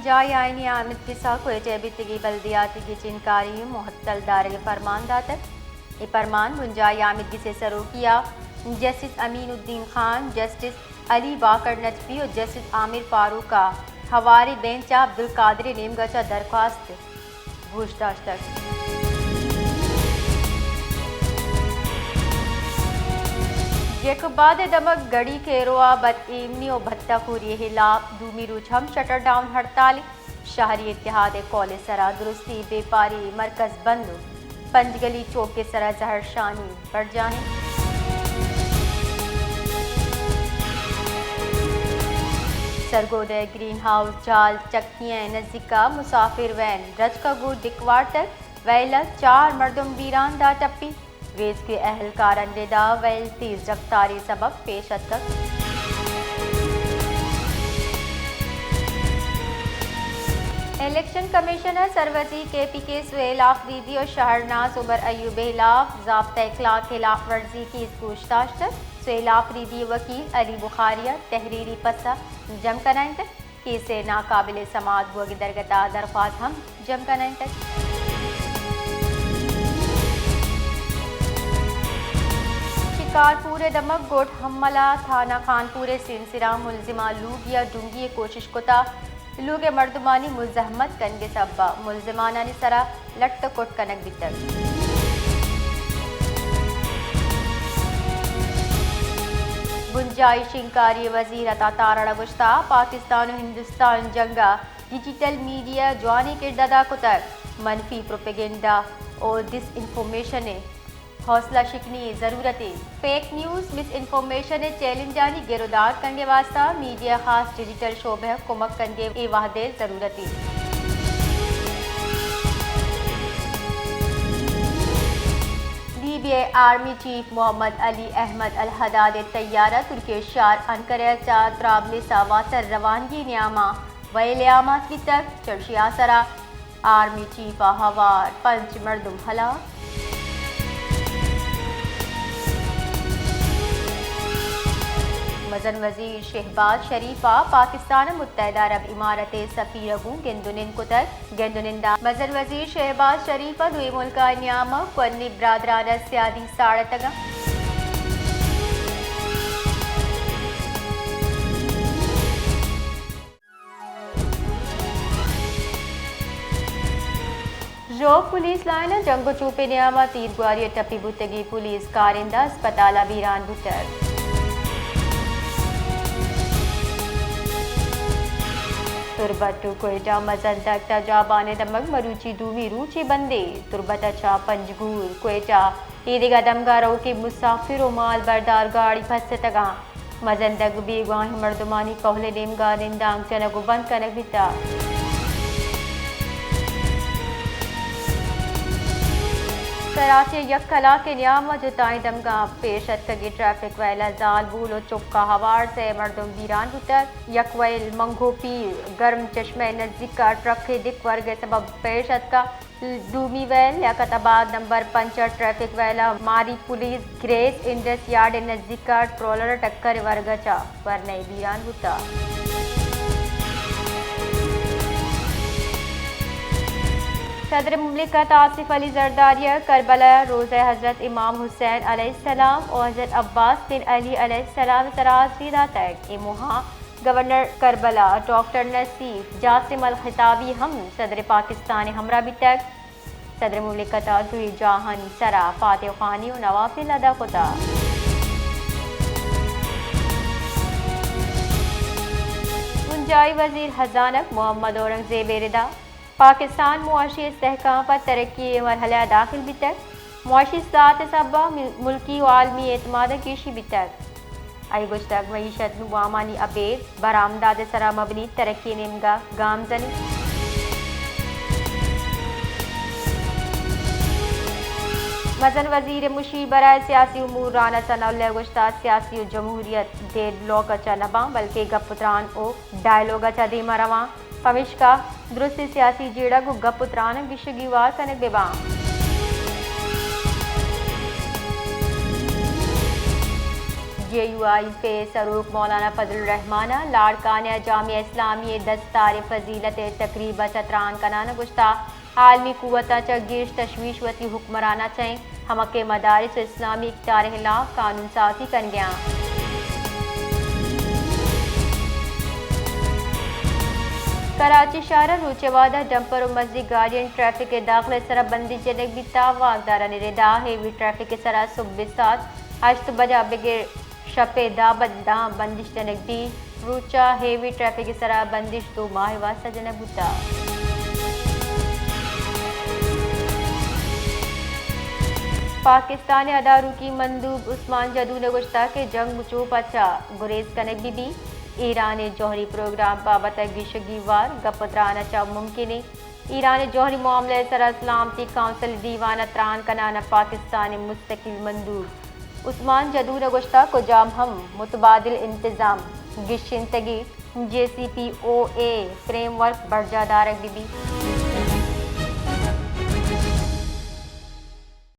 بنجاہی آئینی آمدگس ءَ کوئٹہ ءَ بیتگیں بلدیاتی گچین کاری معطل دارگ ءِ پرمان داتگ۔ اے پرمان بنجاہی آمدگس ءِ سروکی ءَ جسٹس امین الدین خان، جسٹس علی باقر نجفی ءُ جسٹس عامر فاروق ءَ ہواریں بینچ ءَ عبدالقادر ءِ نیمگ ءَ چہ درخواست گوش داشتگ۔ جیکب آباد ءِ دمگ گڑی کیرو ءَ بد ایمنی ءُ بھتہ خوری ءِ ہلاپ دومی روچ ہم شٹر ڈاؤن ہڑتالے۔ شہری اتحاد ءِ قول ءِ سرا درستی بیپاری مرکز بند ءُ پنجگلی چوک ءِ سرا زہرشانی برجاہ اِنت۔ سرگودھا ءِ گرین ہاؤس جال چکی ءِ نزیک ءَ مسافر وین درچک ءَ گوں ڈکھ وارتگ، ویل ءَ چار مردم بیران دات ٹپی۔ ریسکیو اہلکارانی ردا ویل تیز رفتاری سبب پیش اتکگ۔ الیکشن کمیشن ءَ سروزیر کے پی کے سہیل آفریدی ءُ شہرناز عمر ایوب ءِ ہلاپ ضابطہ اخلاق ہلاف ورزی کیس گوش داشتگ۔ سہیل آفریدی ءِ وکیل علی بخاری ءَ تحریری پسہ جم کنائینتگ۔ کیس ءِ ناقابل سماعت بوگ ءِ درگت ءَ درخواست ہم جم کنائینتگ۔ شکارپور ءِ دمگ گوٹ ہمل ءِ تھانہ خانپور ءِ سینسراں ملزماں لوگی ءَ ڈنگی ءِ کوشش کتگ۔ لوگ ءِ مردمانی مزاحمت کنگ ءِ سبب ءَ ملزمانانی سرا لٹ ءُ کٹ کنگ بیتگ۔ بنجاہی شنگکاری ءِ وزیر عطا تارڑ ءَ گوشتگ، پاکستان ءُ ہندوستان جنگ ءَ ڈیجیٹل میڈیا جوانیں کرد ادا کتگ، منفی پروپیگنڈا ءُ ڈس انفارمیشن ءِ حوصلہ شکنی ءِ ضرورت اِنت۔ فیک نیوز، مس انفارمیشن ءِ چیلنجانی گر ءُ دار کنگ ءِ واستہ میڈیا ءَ خاص ڈیجیٹل شعبہ ءَ کمک کنگ ءِ اے وھد ءِ ضرورت اِنت۔ لیبیا ءِ آرمی چیف محمد علی احمد الحداد ءِ طیارہ ترکی ءِ شہر انقرہ ءَ چہ طرابلس ءَ واتر روانگی ءِ نیام ءَ ویل ءِ آماچ بیتگ، چرشی ءِ آسر ءَ آرمی چیف ءَ ہوار پنچ مردم ہلاک۔ مزن وزیر شہباز شریف ءَ پاکستان ءِ متحدہ عرب امارات ءِ سفیر ءَ گوں گند ءُ نند کتگ۔ گند ءُ نند ءَ مزن وزیر شہباز شریف ءَ دوئیں ملکانی نیام ءَ کوہنیں برادرانہ سیادی ساڑتگ اَنت۔ ژوب پولیس لائن ءَ جنگ ءُ چوپے نیام ءَ تیرگواری ءَ ٹپی بوتگیں پولیس کارندہ اسپتال ءَ بیران بوتگ۔ تربت ءُ کوئٹہ مزن دگ تجابان ءِ دمگ مروچی دومی روچے بندے۔ تربت ءَ چہ پنجگور، کوئٹہ، ایدگہ دمگاہ روکیں مسافر ءُ مال بردار گاڑی پسّتگ اَنت۔ مزن دگ بیگواہیں مردمانی کہول ءِ نیمگ ءَ نندانک جنگ ءُ بند کنگ بیتگ۔ کراچی ءَ یک کلاک ءِ نیام ءَ جتائیں دمگاں پیش اتکگیں ٹریفک ویل ءَ زالبول ءُ چک ءَ ہوار سئے مردم بیران بوتگ۔ یک ویل منگھو پیر گرم چشمہ ءِ نزیک ءَ ٹرک ءِ ڈکھ ورگ ءِ سبب پیش اتکگ۔ دومی ویل لیاقت آباد نمبر پنچ ءِ ٹریفک ویل ءَ ماری پولیس گریس انڈس یارڈ ءِ نزیک ءَ ٹرالر ءِ ٹکر ءِ ورگ ءَ چہ ورنایے بیران بوتگ۔ صدر مملکت آصف علی زرداری ءَ کربلا ءَ روضہ حضرت امام حسین علیہ السلام ءُ حضرت عباس بن علی علیہ السلام ءِ سرا حاضری داتگ۔ اے موہ ءَ گورنر کربلا ڈاکٹر نصیف جاسم الخطابی ہم صدر پاکستان ءِ ہمراہ بیتگ۔ صدر مملکت ءَ دوئیں جاہانی سرا فاتح خوانی ءُ نوافل ادا کتگ۔ بنجاہی وزیر ہزانگ محمد اورنگزیب ءِ ردا پاکستان معاشی استحکام پہ ترقی ءِ مرحلہ ءَ داخل بیتگ۔ معاشی اصلاحات ءِ سبب ءَ مل-، ملکی ءُ عالمی اعتماد ءَ گیشی بیتگ۔ آئی ءَ گوشتگ، معیشت نوں وامانی ابید برآمدات ءِ سرا مبنی ترقی ءِ نیمگ ءَ گام جنیت۔ مزن وزیر ءِ مشیر برائے سیاسی امور رانا ثناء اللہ ءَ گوشتگ، سیاسی ءُ جمہوریت ڈیڈ لاک ءَ چہ نہ باں، بلکیں گپ ءُ تران ءُ ڈائیلاگ ءَ چہ دیم ءَ رواں۔ پمیشکا درستیں سیاسی جیڑہ گوں گپ ءُ تران ءَ گیشگ ءُ گیوار کنگ بہ باں۔ جے یو آئی پی سروک مولانا فضل الرحمان ءَ لاڑکانہ ءَ جامعہ اسلامی ءِ دستار فضیلت ءِ تقریب ءَ چہ تران کنان ءَ گوشتہ، عالمی قوتاں چہ گیش تشویش وتی حکمراناں چہ ایں، ہمکہ مدارس ءُ اسلامی ادارہ ءِ ہلاپ قانون سازی کنگ ءَ آں۔ کراچی شہر ءَ روچ ءِ وہد ءَ ڈمپر ءُ مزدی گاڑیانی ٹریفک ءِ داخلہ ءِ سرا بندش جنگ بیتہ، واکدارانی ردا ہیوی ٹریفک ءِ سرا صبح ءِ ساعت ہشت بجہ ءَ بگر شپ ءِ دہ بجہ ءَ داں بندش جنگ بیت۔ روچ ءَ ہیوی ٹریفک ءِ سرا بندش دو ماہ ءِ واستہ جنگ بوتگ۔ پاکستان ءِ ادارکی مندوب عثمان جدون ءَ گوشتگ کہ جنگ ءُ چوپ ءَ چہ گریز کنگ بہ بیت۔ ایران ءِ جوہری پروگرام بابت ءَ گیشگی وار گپ ءُ تران ءَ چہ ممکن ایں۔ ایران ءِ جوہری معاملہ ءِ سرا سلامتی کونسل ءِ دیوان ءَ تران کنان ءَ پاکستان ءِ مستقل مندوب عثمان جدون ءَ گوشتگ، کجام ہم متبادل انتظام گیشینتگیں جے سی پی او اے فریم ورک برجاہ دارگ بہ بیت۔